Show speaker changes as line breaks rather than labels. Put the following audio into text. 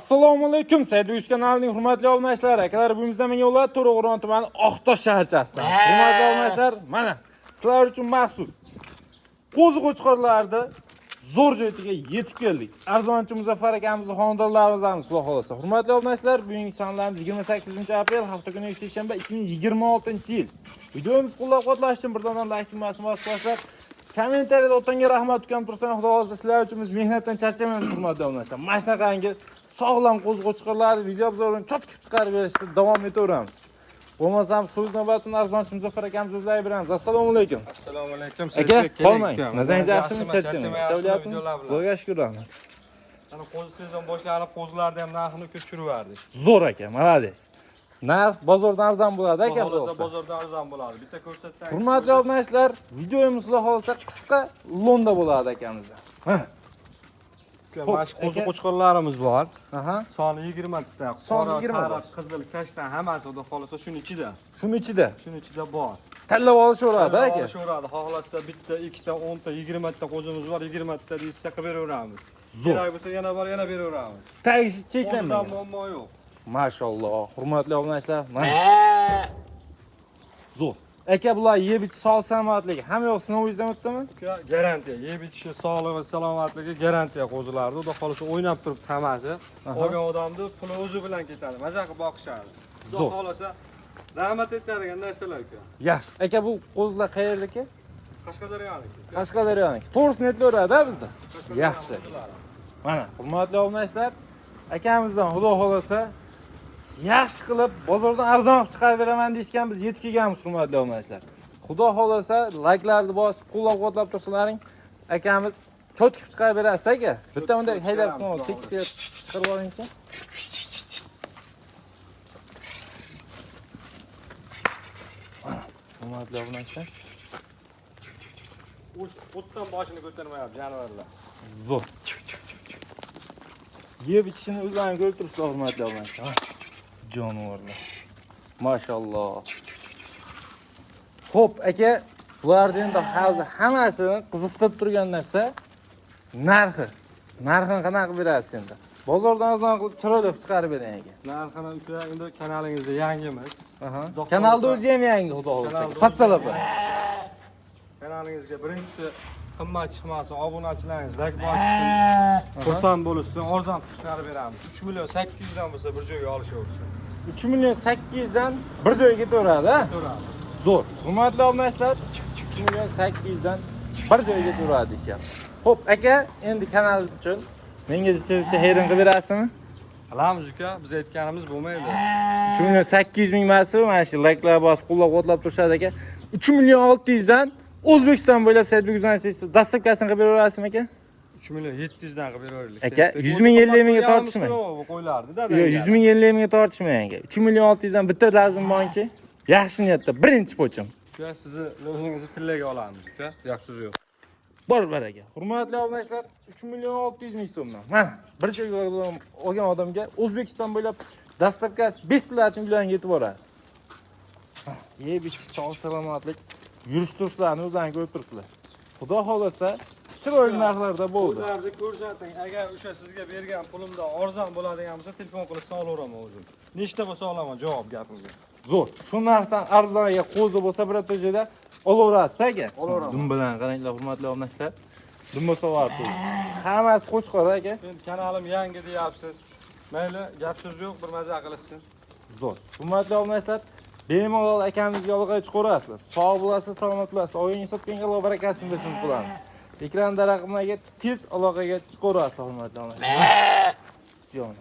Assalomu alaykum, Saidbek kanalining hurmatli obunachilari. Akalar, bugun bizda menga ular To'raqo'rg'on tumani Oqtosh shaharchasidan. Hurmatli obunachilar, mana sizlar uchun maxsus qo'zi qo'chqorlarni zo'r joyga yetib keldik. Arzonchi Muzaffar akamizni xonadonlarimizdan, xudo xolasa. Hurmatli obunachilar, bugungi sonlarimiz 28-aprel, hafta kuni seshanba 2026-yil. Videomizni qo'llab-quvvatlash uchun bir dona like tugmasini bosib qo'yasizlar. Kommentariyada otangga rahmat ukam tursin, xudo xolasa sizlar uchun biz mehnatdan charchamaymiz, hurmatli obunachilar. Mana shunaqangi sog'lom qo'zi qo'chqorlarni video обзор ini chotib chiqarib berishda davom etaveramiz. Bo'lmasam so'z navbatini arzonchi Muzaffar akamiz o'zlari beramiz. Assalomu alaykum.
Assalomu alaykum.
Aka, qolmang. Mazangiz yaxshimi? Charchamang.
Charchamayapsizmi videolar bilan?
Xudoga shukur, rahmat.
Mana qo'zi sezon boshlanib, qo'zilarni ham narxini tushirib yubordik.
Zo'r aka, молодец. Narx bozordan arzon bo'ladi aka, xudo
Xohlasa
xohlasa.
bozorda arzon bo'ladi. Bitta ko'rsatsang.
Hurmatli obunachilar, videomiz xudo xohlasa qisqa londa bo'ladi akamizda.
Mana shu qo'zi
aka.
qo'chqorlarimiz bor.
Aha.
Soni 20 ta.
Soni
Qora,
20
sariq,
bor.
qizil, kashtan hammasi xudo xohlasa shuni ichida.
Shuni ichida
Shuni ichida bor.
tanlab olishaveradi aka.
Olishaveradi. Xohlasa bitta, ikkita, 10 ta, 20 ta qo'zimiz bor. 20 ta deyishsa qilib beraveramiz.
Zo'r.
Kerak bo'lsa yana bor, yana beraveramiz.
Tagisi
Qo'zidan
cheklanmagan.
muammo yo'q.
Mashalloh, hurmatli obunachilar, mana. Zo'r. Aka, bular yeb ichish sog' salomatligi hamma yoq sinovingizdan o'tdimi?
Uka, garantiya, yeb ichishi, sog'lig'i, salomatligi garantiya qo'zilarni. Xudo xohlasa o'ynab turibdi hammasi. Olgan odamni puli o'zi bilan ketadi. Maza qilib boqishadi. Xudo
Zo'r.
xohlasa rahmat aytadigan narsalar uka.
Yaxshi. Aka, bu qo'zilar qayerdiki?
Qashqadaryoniki.
Qashqadaryoniki. To'g'risini aytilaveradi bizda. Yaxshi. Mana, hurmatli obunachilar, akamizdan xudo xohlasa yaxshi qilib bozordan arzon qilib chiqarib beraman deyishgan, biz yetib kelganmiz, hurmatli obunachilar. Xudo xohlasa layklarni bosib, qo'llab-quvvatlab tursalaring, akamiz cho'tkib chiqarib berasiz aka. Bitta bunday haydab tekisga chiqarib oringchi. Mana, hurmatli obunachilar.
O'tdan boshini ko'tarmayapti jonivorlar.
Zo'r. Yeb ichishini o'zlaring ko'rib turibsizlar, hurmatli obunachilar. Jonivorlar. Mashalloh. Xo'p, aka, bularni endi hozir hammasini qiziqtirib turgan narsa narxi. Narxini qanaqa qilib berasiz endi? Bozordan arzon qilib, chiroyli qilib chiqarib bering aka.
Narxini uka, endi kanalingizda yangimiz.
Aha.
Xudo xohlasa-
Kanalda o'zi ham yangi, xudo xohlasa.
Kanalda o'zi
Patsalapa.
Kanalingizga birinchisi qimmat chiqmasin, obunachilaringiz layk bosishsin, xursand bo'lishsin, arzon qilib chiqarib beramiz. 3 million 800 dan bo'lsa bir joyga olishaversin.
3 million 800 dan bir joyga ketaveradi, ha?
Ko'radi.
Zo'r. Hurmatli obunachilar, 3 million 800 dan bir joyga ketaveradi deyishyapti. Xo'p, aka, endi kanal uchun menga bitta xeyrin qilib berasizmi?
Qilamiz uka, biz aytganimiz bo'lmaydi.
3 million 800 ming emas, mana shu layklar bosib qo'llab-quvvatlab turishadi aka. 3 million 600 dan O'zbekiston bo'ylab Saidbek Uzansiz доставка sini qilib beraverasizmi aka?
3 million 700 dan qilib beraveraylik.
Aka, 100 ming, 50 mingga tortishmang.
Bu qo'ylardi da.
Yo'q, 100 ming 50 mingga tortishmang aka. 3 million 600 dan bitta lazim borchi. Yaxshi niyatda birinchi pochim.
Uka, sizni o'zingizni tillaga olamiz uka. Gap so'z yo'q.
Bor baraka. Hurmatli obunachilar, 3 million 600 ming so'mdan. Mana bir joyga olgan odamga O'zbekiston bo'ylab доставка si bесплатно uylarga yetib boradi. Yeb ichish, sog' salomatlik, yurish turishlarni o'zlaring ko'rib turibsizlar. Xudo xohlasa chiroyli narxlarda bo'ldi.
Qo'ylarni ko'rsating. Agar o'sha sizga bergan pulimdan arzon bo'ladigan bo'lsa, telefon qilishsa olaveraman o'zim. Nechta bo'lsa olaman javob gapimga.
Zo'r. Shu narxdan arzonga qo'zi bo'lsa birorta joyda olaverasiz aka.
Olaveraman.
Dumbadan qaranglar, hurmatli obunachilar. Dumba sovardi. Hammasi qo'chqor aka.
Endi kanalim yangi deyapsiz. Mayli, gap so'z yo'q, bir maza qilishsin.
Zo'r. Hurmatli obunachilar, bemalol akamizga aloqaga chiqaverasizlar. Sog' bo'lasiz, salomat bo'lasiz. Oyingiz sotganga Alloh barakasini bersin deb qolamiz. Ekranda raqamlarga tez aloqaga chiqaverasizlar, hurmatli obunachilar. Jon.